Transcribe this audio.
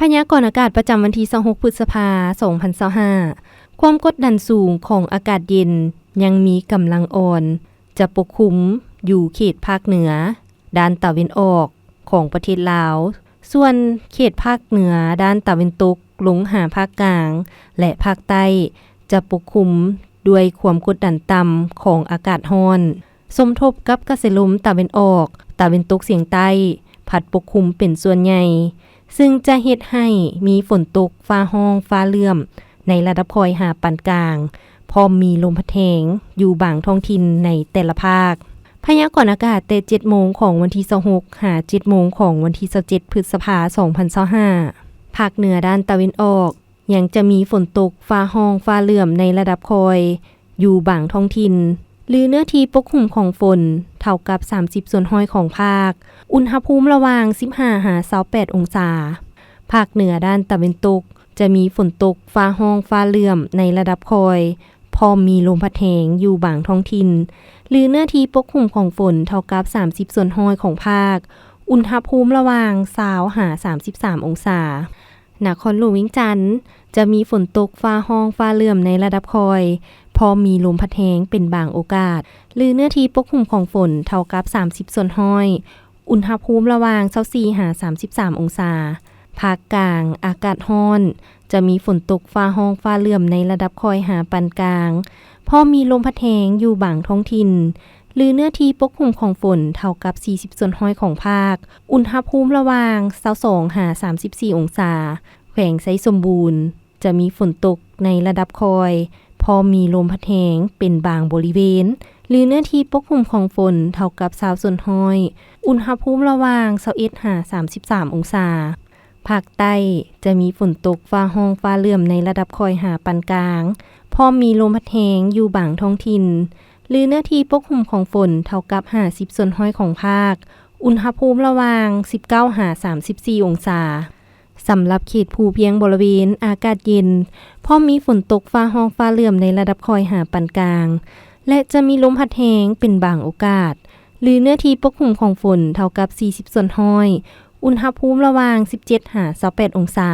ພະຍາກອນອາກາດປະຈຳວັນທີຊາວຫົກ ພຶດສະພາ ສອງພັນຊາວຫ້າ ຄວາມກົດດັນສູງຂອງອາກາດເຢັນຍັງມີກຳລັງອ່ອນ ຈະປົກຄຸມຢູ່ເຂດພາກເໜືອ ດ້ານຕາເວັນອອກຂອງປະເທດລາວ, ສ່ວນເຂດພາກເໜືອດ້ານຕາເວັນຕົກລົງຫາພາກກາງ ແລະ ພາກໃຕ້ ຈະປົກຄຸມດ້ວຍຄວາມກົດດັນຕ່ຳຂອງອາກາດຮ້ອນ ສົມທົບກັບກະແສລົມຕາເວັນອອກ ຕາເວັນຕົກສຽງໃຕ້ ພັດປົກຄຸມເປັນສ່ວນໃຫຍ່ ຊຶ່ງຈະເຮັດໃຫ້ມີຝົນຕົກຟ້າຮ້ອງຟ້າເຫຼື້ອມໃນລະດັບຄ່ອຍຫາປານກາງ ພ້ອມມີລົມພັດແຮງຢູ່ບາງທ້ອງຖິ່ນໃນແຕ່ລະພາກ. ພະຍາກອນອາກາດແຕ່ເຈັດໂມງຂອງວັນທີຊາວຫົກ ຫາເຈັດໂມງຂອງວັນທີຊາວເຈັດ ພຶດສະພາ ສອງພັນຊາວຫ້າ ພາກເໜືອດ້ານຕາເວັນອອກ ຍັງຈະມີຝົນຕົກຟ້າຮ້ອງຟ້າເຫຼື້ອມໃນລະດັບຄ່ອຍຢູ່ບາງທ້ອງຖິ່ນ ຫຼືເນື້ອທີ່ປົກຄຸມຂອງຝົນເທົ່າກັບສາມສິບສ່ວນຮ້ອຍຂອງພາກ, ອຸນຫະພູມລະຫວ່າງສິບຫ້າຫາຊາວແປດອົງສາ. ພາກເໜືອດ້ານຕາເວັນຕົກ ຈະມີຝົນຕົກຟ້າຮ້ອງຟ້າເຫຼື້ອມໃນລະດັບຄ່ອຍ ພ້ອມມີລົມພັດແຮງຢູ່ບາງທ້ອງຖິ່ນ ຫຼືເນື້ອທີ່ປົກຄຸມຂອງຝົນເທົ່າກັບສາມສິບສ່ວນຮ້ອຍຂອງພາກ, ອຸນຫະພູມລະຫວ່າງຊາວຫາສາມສິບສາມອົງສາ. ນະຄອນຫຼວງວຽງຈັນ ຈະມີຝົນຕົກຟ້າຮ້ອງຟ້າເຫຼື້ອມໃນລະດັບຄ່ອຍ ພ້ອມມີລົມພັດແຮງເປັນບາງໂອກາດ ຫຼືເນື້ອທີ່ປົກຄຸມຂອງຝົນເທົ່າກັບສາມສິບສ່ວນຮ້ອຍ, ອຸນຫະພູມລະຫວ່າງຊາວສີ່ຫາສາມສິບສາມອົງສາ. ພາກກາງ ອາກາດຮ້ອນ ຈະມີຝົນຕົກຟ້າຮ້ອງຟ້າເຫຼື້ອມໃນລະດັບຄ່ອຍຫາປານກາງ ພ້ອມມີລົມພັດແຮງຢູ່ບາງທ້ອງຖິ່ນ ຫຼືເນື້ອທີ່ປົກຄຸມຂອງຝົນເທົ່າກັບສີ່ສິບສ່ວນຮ້ອຍຂອງພາກ, ອຸນຫະພູມລະຫວ່າງຊາວສອງຫາສາມສິບສີ່ອົງສາ. ແຂວງໄຊສົມບູນ ຈະມີຝົນຕົກໃນລະດັບຄ່ອຍ ພ້ອມມີລົມພັດແຮງເປັນບາງບໍລິເວນ ຫຼືເນື້ອທີ່ປົກຄຸມຂອງຝົນເທົ່າກັບຊາວສ່ວນຮ້ອຍ, ອຸນຫະພູມລະຫວ່າງຊາວເອັດຫາສາມສິບສາມອົງສາ. ພາກໃຕ້ ຈະມີຝົນຕົກຟ້າຮ້ອງຟ້າເຫຼື້ອມໃນລະດັບຄ່ອຍຫາປານກາງ ພ້ອມມີລົມພັດແຮງຢູ່ບາງທ້ອງຖິ່ນ ຫຼືເນື້ອທີ່ປົກຄຸມຂອງຝົນເທົ່າກັບຫ້າສິບສ່ວນຮ້ອຍຂອງພາກ, ອຸນຫະພູມລະຫວ່າງສິບເກົ້າຫາສາມສິບສີ່ອົງສາ. ສຳລັບເຂດພູພຽງບໍລິເວນ ອາກາດເຢັນ ພ້ອມມີຝົນຕົກຟ້າຮ້ອງຟ້າເຫຼື້ອມໃນລະດັບຄ່ອຍຫາປານກາງ ແລະ ຈະມີລົມພັດແຮງເປັນບາງໂອກາດ ຫຼືເນື້ອທີ່ປົກຄຸມຂອງຝົນເທົ່າກັບສີ່ສິບສ່ວນຮ້ອຍ, ອຸນຫະພູມລະຫວ່າງສິບເຈັດຫາຊາວແປດອົງສາ.